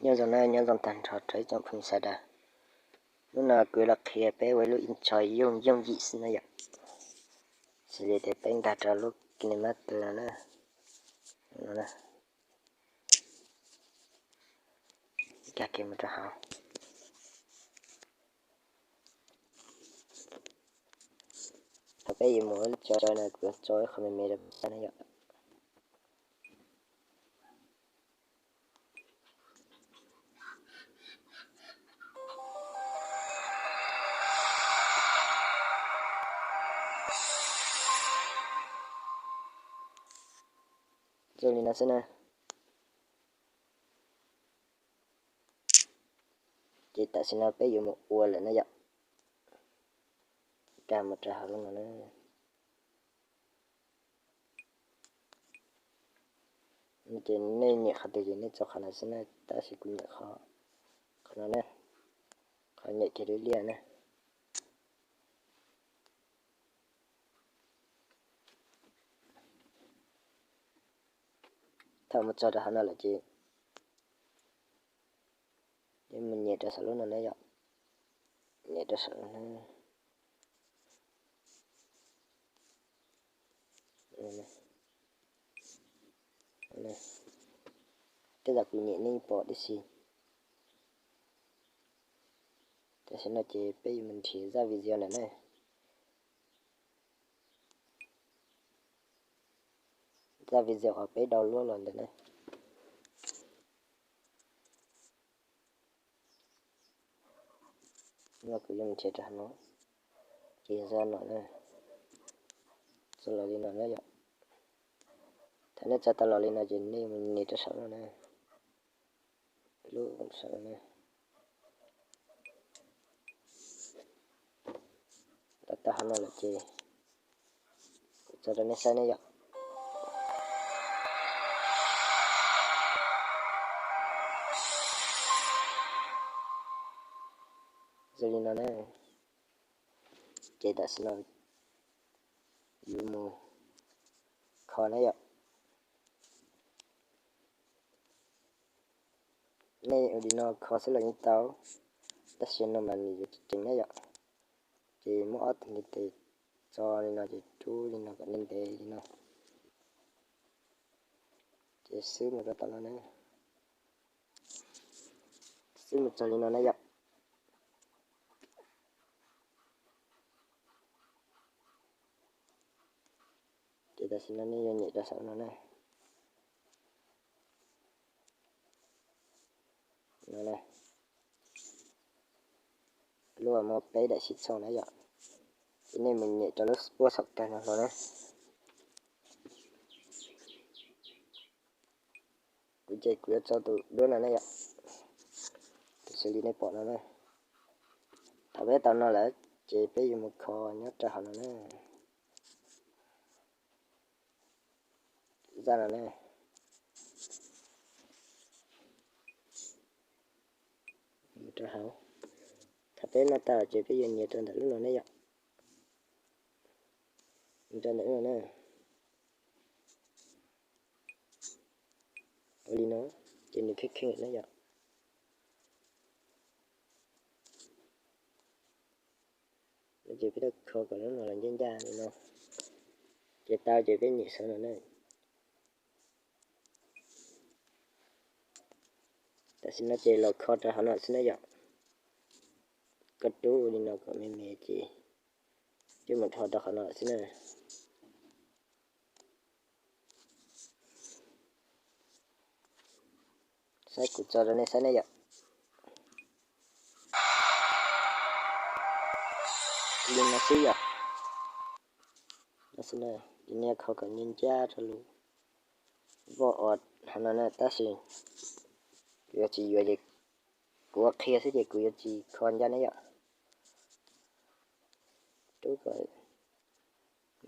Nyob zoo na, nyob zoo tag nrho rau ib tsoom phooj ywg sawv daws. Hnub no kuv los qhia peb ua ib lub intro yooj yooj yim xwb na yom. Xws li tias peb nkag rau lub KineMaster no na, no na, nkag kiag mus rau hauv. Thaum peb yuav mus ua lub tso no kuv yuav tso ib qho me me rau peb saib na yom. Zoo li no xwb na. Ces tam sim no peb yuav mus ua lawm na yom. Nkag mus rau hauv lub no na. Ces nej nyiam qhov twg ces nej tso qhov ntawd xwb na, tab sis kuv nyiam qhov, qhov no na, qhov nyem kiag liab liab na. Thaum mus txog rau hauv no lawm ces nej mus nyem rau saum lub no na yom. Nyem rau saum no na. Tej zaum kuv nyem nej pom tib si. Tam sim no ces peb yuav mus nrhiav zaj video ntawm na. Zaj video uas peb download los ntawm na. No kuv yuav mus nrhiav rau hauv no, ces yog zaj no na. Txog los li no na yom. Thaum nej txog tau los li no ces nej mus nias rau saum no na. Lub saum no na. Tau tau hauv no lawm ces kuv tso rau nej saib ne yom. Zoo li no na. Ces tam sim no yuav mus kho na yom. Nej ua li no kho xwb los yeej tau, tab sis no mas nws yuav tsis ceev na yom. Ces muab ob tug ntiv tes tso li no ces rub li no kom ntev ntev li no. Ces xwb mus rau tom no na. Xwb mus txog li no na yom. Ces tam sim no nej yuav nyem rau saum no na. No na. Lub uas muaj peb daim xim txhooj na yom. Ces nej mus nyem rau lub puab saum kawg no hlo na. Kuv ces kuv yuav tso tus duab no na yom. Tus xws li nej pom no na. Thaum peb tau no lawm ces peb yuav mus kho nyob rau hauv no na. Zaj no na. Mus rau hauv. Thaum peb no tau ces peb yuav nias rau ntawm lub no ne yom. Nias rau ntawm lub no na. Ua li no, ces nws kheej kheej na yom. Ces peb tau kho kom lub no los ncaj ncaj li no. Ces tau ces peb nyem saum no na. Tam sim no ces los kho rau qhov no xwb na yom. Koj rub li no kom me me ces peb mus dhos rau qhov no xwb na. Saib kuv tso rau nej saib ne yom. Li no xwb yom. Li no, ces nej kho kom ncaj ncaj rau lub voj os hauv no na, tab sis kuv yuav tsis yuav ces kuv ua qhia xwb ces kuv yuav tsis kho ncaj ne yom. Rub kom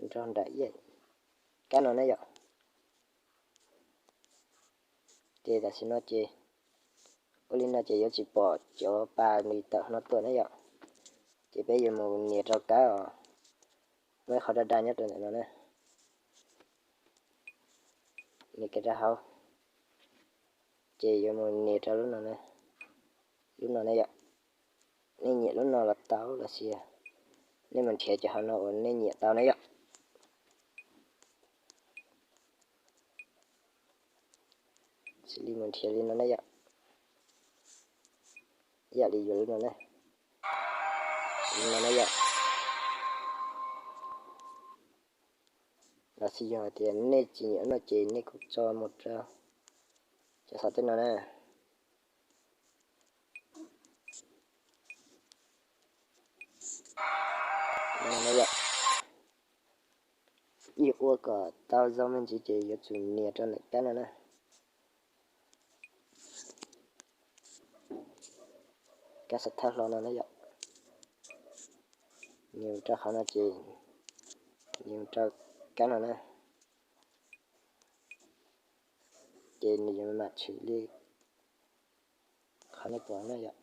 nrog nraim ib kab no ne yom. Ces tam sim no ces ua li no ces yuav tsis pom cov pa nws tawm no tuaj ne yom. Ces peb yuav mus nias rau kab os, muaj ib qho daj daj nyob rau ntawm no na. Nias kiag rau hauv. Ces yuav mus nias rau lub no na, lub no ne yom. Nej nyiam lub no los tau los sis nej mus nrhiav cov hauv no uas nej nyiam tau ne yom. Xws li mus nrhiav li no ne yom, ib yam li yuav lub no ne, lub no ne yom. Los sis yog tias nej tsis nyiam no ces nej kuj tso mus rau cov xov tooj no na. Ib ua kom tau zoo me ntsis ces yuav tsum nias rau ntawm kab no na. Kab xav thawj hlo no na yom. Nias rau qhov no ces nias rau kab no na. Ces nws yuav mam tshwm li qhov nej pom na yom.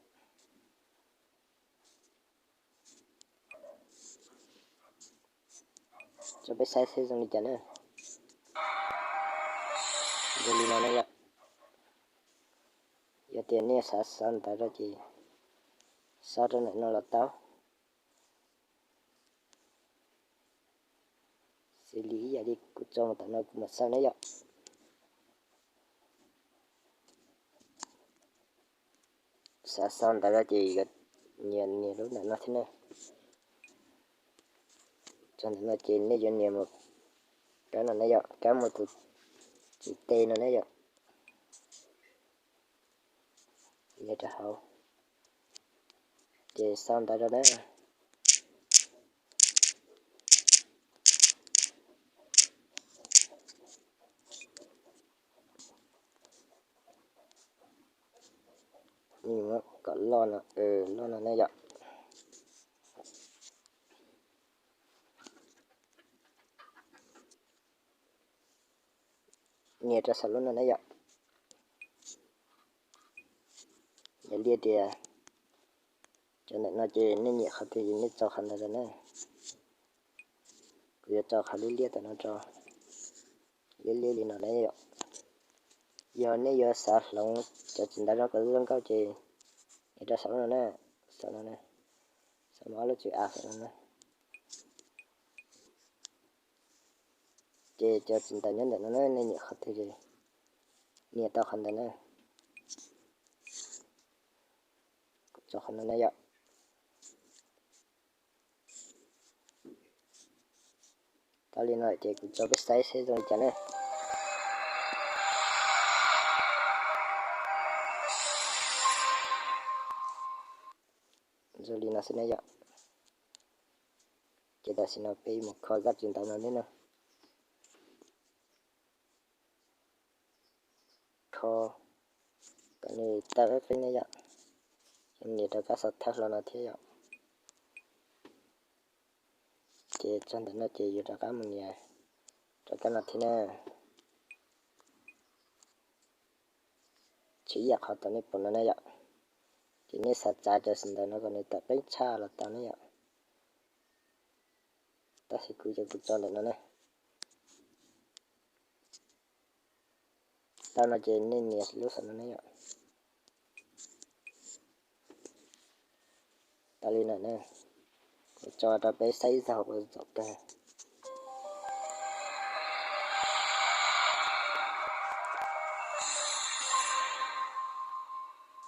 Tso peb saib seb zoo li cas na. Zoo li no na yom. Yog tias nej xav sau ntawv rau ces sau rau ntawm no los tau. Xws li ib yam li kuv tso mus tam no kuv mam sau ne yom. Xav sau ntawv rau ces yuav nias nias lub ntawm no thiab na. Tso ntawm no ces nej yuav nias mus kab no ne yom, kab mus tus txiv tes no ne yom. Nias rau hauv ces sau ntawv rau na. Kom loj no, loj no ne yom. Nias rau saum lub no ne yom. Yog li tias cov ntawm no ces nej nyiam qhov twg ces nej tso qhov ntawd rau na. Kuv yuav tso qhov liab liab tam no rau, liab liab li no na yom. Yog nej yuav xav hloov cov txiv ntawv no kom zoo nkauj ces nias rau saum no na, saum no na, saum ob lub tswv a saum no na. Ces cov txiv ntawv nyob ntawm no na, nej nyiam qhov twg ces nias tau qhov ntawd na. Kuv tso qhov no na yom. Tau li no ces kuv tso peb saib seb zoo li cas na. Zoo li no xwb na yom. Ces tam sim no peb mus kho zaj txiv ntawv no thiab na. Kho kom nws tawm qeeb qeeb na yom. Nias rau kab xov thawj hlo no thiab yom. Ces txog ntawm no ces yuav rov qab mus nias rau kab no thiab na. Tsis ib yam qhov tau nej pom no na yom. Ces nej xav txav cov txiv ntawv no kom nws tawm qeeb tshaj los tau na yom. Tab sis kuv ces kuv tso ntawm no na. Tau no ces nej nias lub saum no ne yom. Tau li no na, kuv tso rau peb saib ib zaug ua zaum kawg.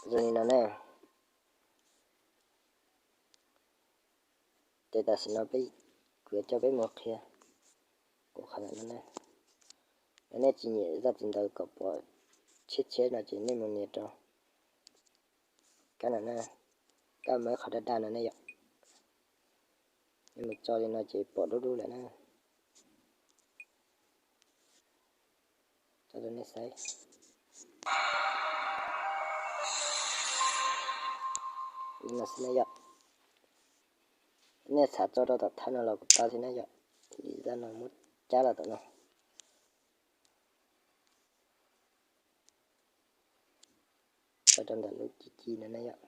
Zoo li no na. Ces tam sim no peb, kuv yuav coj peb mus qhia ua qhov ntawm no na. Yog nej tsis nyiam zaj txiv ntawv kom pom tshiab tshiab no ces nej mus nias rau kab no na, kab muaj ib qho daj daj no ne yom. Nej mus tso li no ces pom dub dub lawm na. Tso rau nej saib. Li no xwb na yom. Nej xav tso rau tom thawj no los kuj tau thiab na yom. Li zaj no muab cab los tom no. Tso rau ntawm lub ci ci no na yom.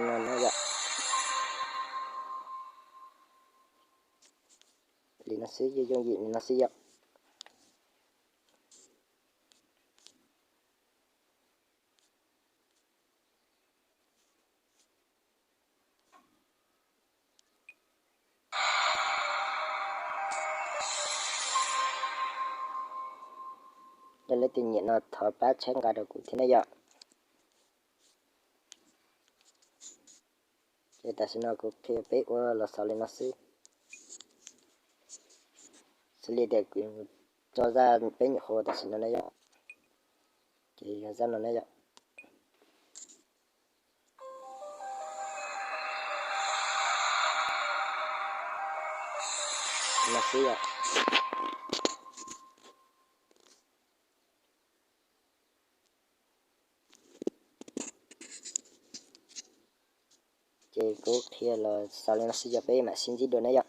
No na yom. Li no xwb, yooj yooj yim li no xwb yom. Yog leej twg nyiam no thov pab txhawb nqa rau kuv thiab na yom. Ces tam sim no kuv qhia peb ua los xaus li no xwb. Xws li tias kuv tso zaj peb nyuam qhuav tam sim no na yom, ces yog zaj no na yom. No xwb yom. Ces kuv qhia los xaus li no xwb, yog peb mam sib ntsib dua na yom.